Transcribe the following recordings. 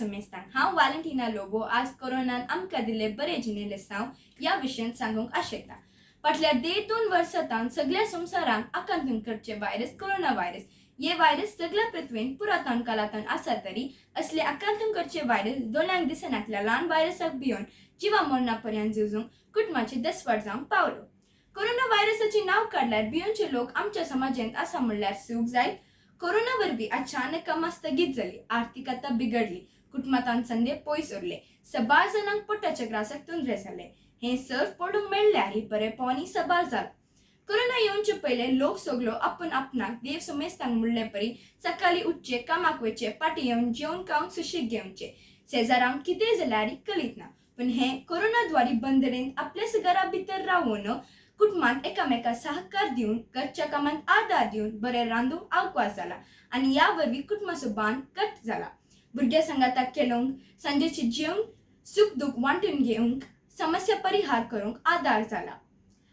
समेस्तांक, हांव वालेंटिना लोबो आज कोरोनान आमकां दिल्ले बरे जिणे लेसांव ह्या विशयांत सांगूंक आशेता. फाटल्या देड दोन वर्सां सगळ्या संवसारांत आकांतून करचे व्हायरस कोरोना व्हायरस. हे व्हायरस सगळ्या पृथ्वेन पुरातन कालांतून आसा तरी असले आकांतून करचे व्हायरस दोळ्यांक दिसनातल्या ल्हान व्हायरसाक भियोवन जिवा मरणा पर्यंत झुजूंक कुटुंबाचे दसवाट जावंक पावलो. कोरोना व्हायरसाचे नांव काडल्यार भियोनचे लोक आमच्या समाजांत आसा म्हणल्यार चूक जायत. कोरोना वरवीं अचानक कामां स्थगीत जाली, आर्थीक आतां बिगडली, कुटुंबांत संदे पयस उरले, सबार जाणांक पोटाच्या ग्रासाक तोंदरे जाले. हें सर्व पडूंक मेळ्ळ्यार बरेपणी सबार जाला. कोरोना येवचे पयले लोक सगलो आपूण आपणाक देव समेस्तांक म्हणले परी सकाळी उठचे, कामाक वयचे, पाटी येवन जेवन खावन सुशेग घेवचे. शेजारांक कितें जाल्यार कळीत ना. पूण हें कोरोना द्वारी बंदरेंत आपल्याच घरा भितर रावून कुटुंबांत एकामेका सहकार दिवन, घरच्या कामांत आदार दिवन बरें रांदूंक आवकास जाला आनी ह्या वरवीं कुटुंबाचो बांद घट जाला. भुरग्यां सांगाताक खेळोंक, सांजेचे जेवन सूख दूख वांटून घेवंक, समस्या परिहार करूंक आदार जाला.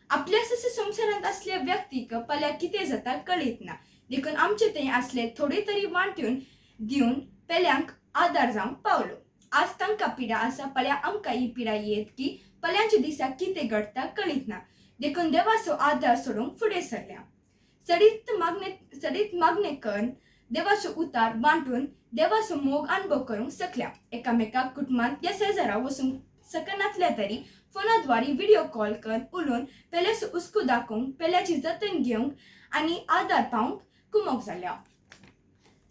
आपल्या संवसारांत असल्या व्यक्तीक पल्याक कितें जाता कळीत ना. देखून आमचे थंय असले थोडे तरी वांटून दिवन पेल्यांक आदार जावंक पावलो. आज तांकां पिडा आसा, पल्या आमकां ही पिडा येत की पल्यांच्या दिसा कितें घडटा कळीत ना. देखून देवाचो आदार सोडूंक फुडें सरल्या. चडीत मागणे, चडीत मागणे करून देवाचो उतार वांटून देवाचो मोग अनुभव करूंक शकल्या. एकामेकाक कुटुंबांत या शेजारा वचूंक शकनातले तरी फोनाद्वारे व्हिडिओ कॉल करून उलोवन पेल्याचो हुस्को दाखोवंक, पेल्याची जतन घेवंक आनी आदार पावंक कुमोक जाल्या.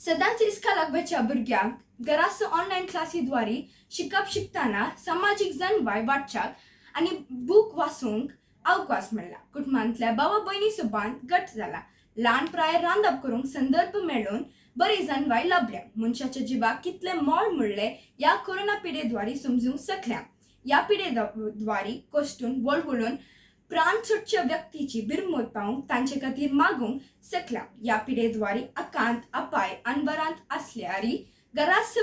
सदांच इस्कालाक वचच्या भुरग्यांक घराचो ऑनलायन क्लासीद्वारे शिकप शिकतना समाजीक जनवाय वाडच्याक आनी बूक वाचूंक अवकाश मेळ्ळा. कुटुंबांतल्या भावा भयणीचो बांद घट जाला. ल्हान प्रायेर रांदप करूंक संदर्भ मेळून बरी जनवाय लाभल्या. मनशाच्या जिवाक कितलें मोल म्हणलें ह्या कोरोना पिडेद्वारे समजूंक शकल्या. ह्या पिडेद्वारे कश्टून वळवळून प्राण सोडच्या व्यक्तीची बिरमत पावूंक, तांचे खातीर मागूंक शकल्या. ह्या पिडेद्वारे आकांत अपाय अनवरांत आसल्यार घरास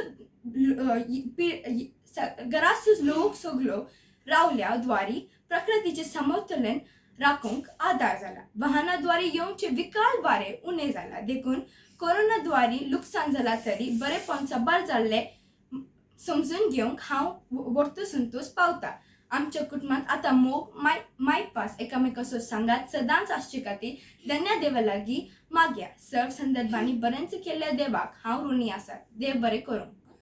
घरास लोक सगलो रावल्या द्वारे प्रकृतीचे समतोलन राखूंक आदार जाला. वाहनाद्वारे येवचे विकाळ वारे उणें जाला. देखून कोरोना द्वारे लुकसाण जाला तरी बरेपण साबार जाल्ले समजून घेवंक हांव वर्तू संतोश पावता. आमच्या कुटुंबांत आतां मोग, माय मायपास, एकामेकाचो सांगात सदांच आसचे खातीर धन्य देवा लागीं मागया. सर्व संदर्भांनी बरेंच केल्ल्या देवाक हांव ऋणी आसा. देव बरें करूं.